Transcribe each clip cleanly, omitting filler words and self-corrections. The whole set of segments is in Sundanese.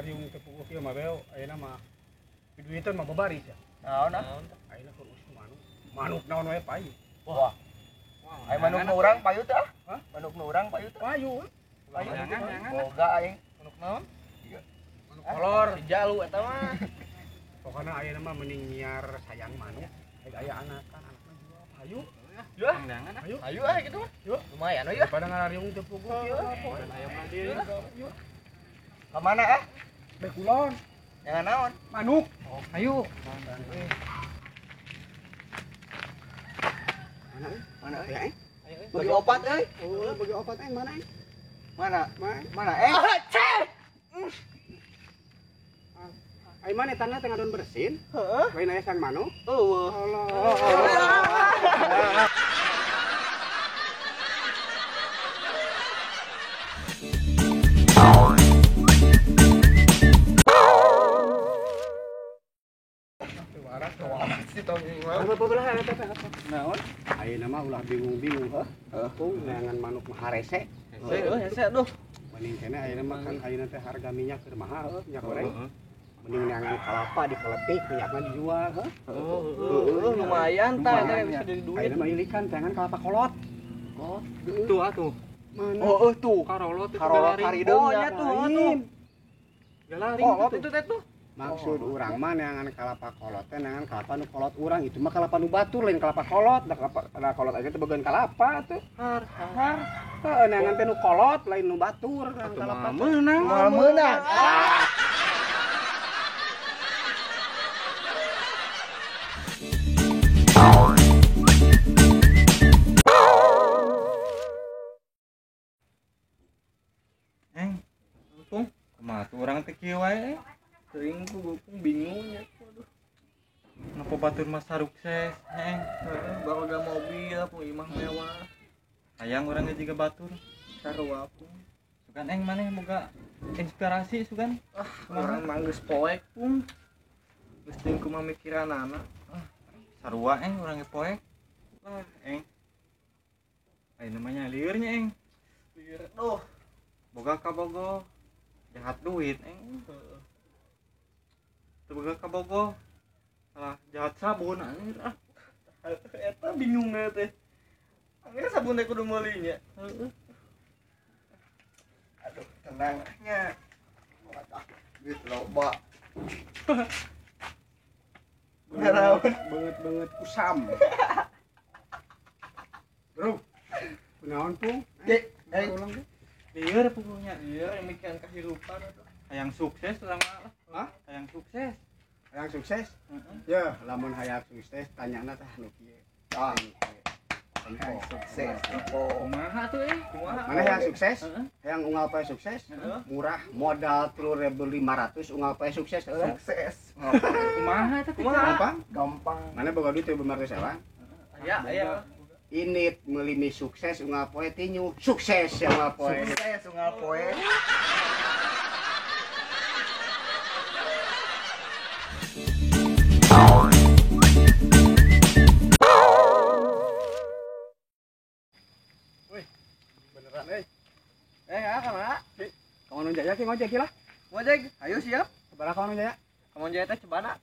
Ngarariung teu puguh kieu mah beo ayeuna mah duitan mah babaris ya. Naon ah? Ayeuna keur usum manuk. Manuk naon wae payu. Wah. Ai manuk nu urang payu teh ah? Hah? Manuk nu urang payu teh? Payu. Payu. Boga aing. Manuk naon? Iya. Manuk kolor. Si jalu eta mah. Pokona ayeuna mah mending nyiar sayang manuk. Aya anakan, anakna jual payu. Ya. Ayo. Ayo ah gitu mah. Lumayan we ya. Daripada ngarariung teu puguh kieu. Ayam mah dieu. Ka mana ah? Bek kulon. Jangan naon? Manuk. Oh, ayo. Mana? Mana euy? Bagi opat euy. Oh, bagi opat euy mana euy? Mana? Mana eh? Ai mana tanah teh ngadon bersin? Heeh. Lain aya sang manuk. Eueuh. Allah. Naon? Ayeuna mah ulah bingung-bingung heuh. Heuh, neangan manuk mah harese. Hese euy, hese aduh. Mending keneh ayeuna mah kan ayeuna teh harga minyak keur mahal heuh, minyak goreng. Mending neangan kalapa dikeletik, minyakna dijual heuh. Heuh, lumayan tah eta bisa jadi duit. Ayeuna mah ilikan teangan kalapa kolot. Kolot. Tuh atuh. Mana? Oh, eueuh tuh. Karolot itu Karolot harideung nya tuh, tuh. Galaring kolot itu teh tuh. Maksud urang mah neangan kalapa kolot teh neangan kalapa nu kolot urang itu mah kalapa nu batur lain kalapa kolot da kalapa da kolot aja teh bageun kalapa tuh. Har har. Heuh neangan teh nu kolot lain nu batur kalapa meunang. Moal meunang. Eng, pung, kumaha tuh urang teh kieu wae. Teuing ku gupung bingung nya aduh. Napa batur mah sarukses nya eng. Heeh, baroga mobil pung imah mewah. Hayang urang ge jiga batur. Sarua pung. Sugan eng maneh boga inspirasi sugan. Ah, urang mah geus poek pung. Geus teuing kumaha mikiranana. Ah, sarua eng urang ge poek. Lah eng. Ayeuna mah nya lieur nya eng. Lieur duh. Boga kabogo. Jahat duit eng. Heeh. Boga kabogo salah jahat sabun anjir ah eta bingung teh anjir sabun teh kudu meuli nya heeh aduh tenang nya duit loba banget-banget kusam bro kunaon pung eh ulang teh lieur pokoknya lieur yang mikiran kehidupan atuh hayang sukses urang mah. Hah? Hayang sukses. Hayang sukses? Heeh. Ya, lamun hayang sukses tanyana tah nu kieu. Ah, hayang sukses. Kumaha tuh eh? Kumaha? Mana hayang sukses? Heeh. Hayang unggal poe sukses? Heeh. Murah, modal 3.500 unggal poe sukses heuh. Sukses. Kumaha teh? Gampang? Gampang. Mana boga duit 3.500 ewang? Aya, aya. Init meuli mie sukses unggal poe tinyu. Sukses ya unggal poe. Sukses unggal poe. Wih, beneran euy. Eh, ah kumaha? Kawan Jaya ki ngojek lah. Ngojek, ayo siap. Sabaraha kawan Jaya? Kawan Jaya teh cebana.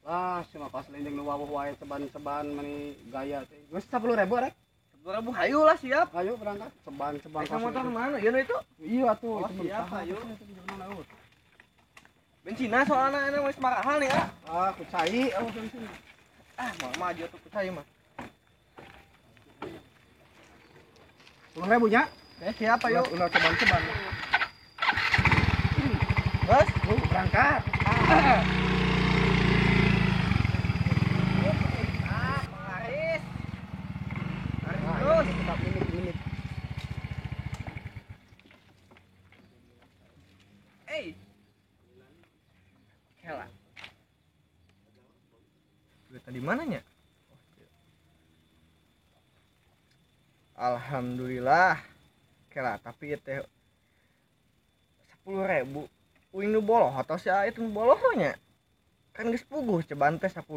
Lah, cuma pas lain jeung nu wawuh wae ceban-ceban mani gaya teh. Geus 10.000 rek. 10.000 hayu lah siap. Ayo berangkat ceban-ceban. Ayo motor mana? Ieu nu itu? Iya atuh, oh, itu siap ayo. Bensina soalna ini geus mahal nih ah. Ah, ku cai oh bensin. Ah, mau maju atuh ku cai mah. 10.000 nya? Eh, siap ayo. Ulah ceban-ceban. Bos, berangkat. Ah. Ah, Haris. Terus tetap minit-minit. Eh. Kela. Duit tadi mananya? Alhamdulillah. Kela, tapi teh 10.000. Uing nu boloh atau si itu nu boloh nya. Kan geus puguh ceban teh 10.000.